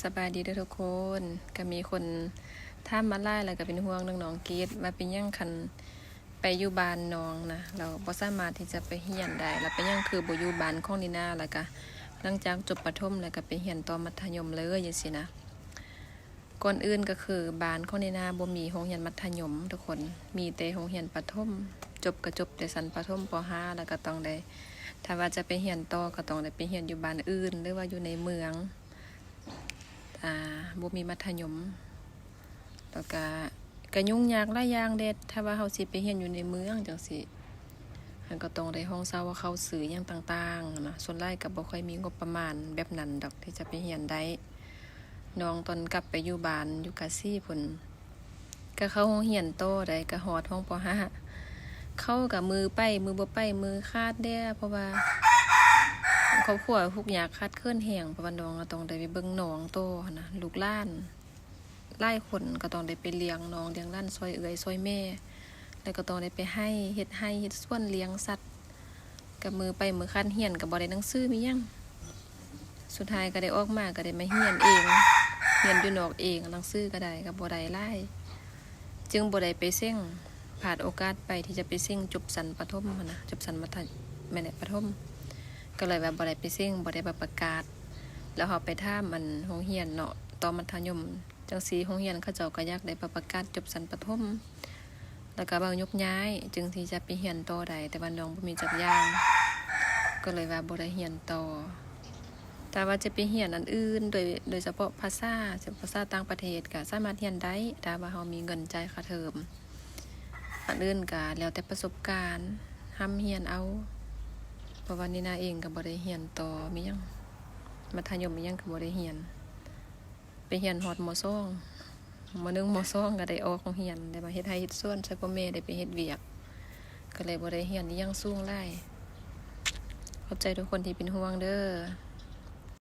ສະບາຍດີເດີທຸກຄົນ. ກະມີຄົນຖາມມາຫຼາຍ ແລ້ວກະເປັນຫ່ວງເລື່ອງນ້ອງເກດ ວ່າເປັນຫຍັງຄັນໄປຢູ່ບ້ານນ້ອງນະ ແລ້ວບໍ່ສາມາດທີ່ຈະໄປຮຽນໄດ້ ແລ້ວເປັນຫຍັງຄືບໍ່ຢູ່ບ້ານຂອງນີນາ ແລ້ວກະຫຼັງຈາກຈົບປະຖົມ ແລ້ວກະໄປຮຽນຕໍ່ມັດທະຍົມເລີຍຈັ່ງຊີ້ນະ. ກ່ອນອື່ນກະຄືບ້ານຂອງນີນາບໍ່ມີໂຮງຮຽນມັດທະຍົມທຸກຄົນ ມີແຕ່ໂຮງຮຽນປະຖົມ ຈົບກະຈົບແຕ່ຊັ້ນປະຖົມ ປໍຫ້າ ແລ້ວກະຕ້ອງໄດ້ ຖ້າວ່າຈະໄປຮຽນຕໍ່ກະຕ້ອງໄດ້ໄປຮຽນຢູ່ບ້ານອື່ນ ຫຼືວ່າຢູ່ໃນເມືອງ ອ່າ ບໍ່ມີມັດທະຍົມ ແລ້ວກະ ກະຫຍຸ້ງຍາກຫຼາຍຢ່າງເດ ຖ້າວ່າເຮົາຊິໄປຮຽນຢູ່ໃນເມືອງຈັ່ງຊີ້ ເຮົາກະຕ້ອງໄດ້ຫ້ອງເຊົ່າ ເຂົ້າຊື່ຫຍັງຕ່າງໆນະ ສ່ວນຫຼາຍກະບໍ່ຄ່ອຍມີງົບປະມານແບບນັ້ນດອກ ທີ່ຈະໄປຮຽນໄດ້. ນ້ອງຕອນກັບໄປຢູ່ບ້ານຢູ່ກາຊີພຸ້ນ ກະເຂົ້າໂຮງຮຽນຕໍ່ໄດ້ ກະຮອດຫ້ອງ ປໍຫ້າ ເຂົ້າກະມືໄປມືບໍ່ໄປ ມືຂາດແດ່ ເພາະວ່າຄອບຄົວທຸກຍາກຂາດເຂີນແຮງ ເພາະວ່ານ້ອງກະຕ້ອງໄດ້ໄປເບິ່ງນ້ອງຕໍ່ຫັ້ນນະ ລູກຫຼານຫຼາຍຄົນ ກະຕ້ອງໄດ້ໄປລ້ຽງນ້ອງລ້ຽງຫຼານ ຊ່ອຍເອື້ອຍຊ່ອຍແມ່ ແລ້ວກະຕ້ອງໄດ້ໄປໄຮ່ ເຮັດໄຮ່ເຮັດສວນ ລ້ຽງສັດ ກະມືໄປມືຂາດ ຮຽນກະບໍ່ໄດ້ໜັງສືມີຫຍັງ. ສຸດທ້າຍກະໄດ້ອອກມາກະໄດ້ມາຮຽນເອງ ຮຽນຢູ່ນອກເອງ ໜັງສືກະໄດ້ກະບໍ່ໄດ້ຫຼາຍ ຈຶ່ງບໍ່ໄດ້ໄປເສັງ ພາດໂອກາດໄປທີ່ຈະໄປເສັງຈົບຊັ້ນປະຖົມຫັ້ນນະ ຈົບຊັ້ນມັດທະ ແມ່ນແຫຼະ ປະຖົມ ກະເລີຍວ່າບໍ່ໄດ້ໄປເສັງ ບໍ່ໄດ້ໄປປະກາດ. ແລ້ວເຮົາໄປຖາມອັນໂຮງຮຽນເນາະ ຕໍ່ມັດທະຍົມ ຈັ່ງຊີ້ ໂຮງຮຽນເຂົາເຈົ້າກະຢາກໄດ້ປະ ປະກາດຈົບຊັ້ນປະຖົມ ແລ້ວກະເວົ້າຍົກຍ້າຍ ຈຶ່ງທີ່ຈະໄປຮຽນຕໍ່ໄດ້ ແຕ່ວ່ານ້ອງບໍ່ມີຈັກຢ່າງ ກະເລີຍວ່າບໍ່ໄດ້ຮຽນຕໍ່. ຖ້າວ່າຈະໄປຮຽນອັນອື່ນ ໂດຍ ໂດຍສະເພາະພາສາ ພາສາຕ່າງປະເທດກະສາມາດຮຽນໄດ້ ຖ້າວ່າເຮົາມີເງິນຈ່າຍຄ່າເທີມ. ອັນອື່ນກະແລ້ວແຕ່ປະສົບການ ຮ່ຳຮຽນເອົາ ເພາະວ່ານີນາເອງກະບໍ່ໄດ້ຮຽນຕໍ່ມີຫຍັງ ມັດທະຍົມມີຫຍັງກະບໍ່ໄດ້ຮຽນ ໄປຮຽນຮອດ ມໍສອງ ມໍໜຶ່ງ ມໍສອງ ກະໄດ້ອອກໂຮງຮຽນ ໄດ້ມາເຮັດໄຮ່ເຮັດສວນ ຊ່ອຍພໍ່ແມ່ ໄດ້ໄປເຮັດວຽກ ກະເລີຍບໍ່ໄດ້ຮຽນອີ່ຫຍັງສູງຫຼາຍ. ຂອບໃຈທຸກຄົນທີ່ເປັນຫ່ວງເດີ.